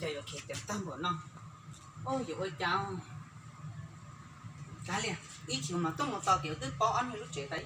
Cas yuav khiav ceev tag npaum no. Yuav ua cas? Kav liam, ib chim mas tuaj mus tau tias twb paub ob niag lub tsev tas.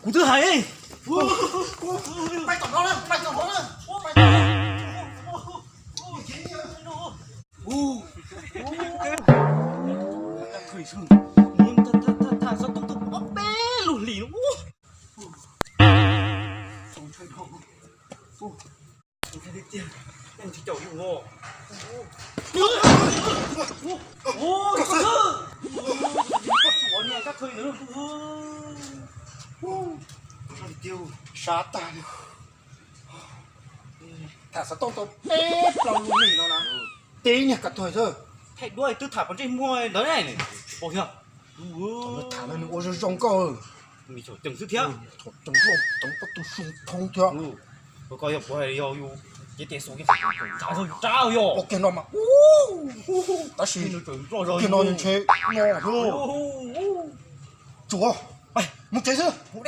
Kuv twb hais, pais tom no na, pais tom no na. Xov tooj tuaj ob peb lub hlis no. Ua, koj thwj, koj tsuav niag koj thwj nws. Sab tag li. Tham xov tooj tau peb plaub lub hlis no na, tib niag koj thwj xwb. Thaij duab twb tham pov ntsej muag ntawd ne. Tham no nws ua zoo zoo nkauj. Ceev xwb thiab. Thaum ceev loj ceev pob tw su thoob thiab. Koj yog kuv hais yog yus cev tes xus, yus rab yog ua kiag no mas, tab sis kiag no ntshe no thiab. Tsuav, mus tsev xwb.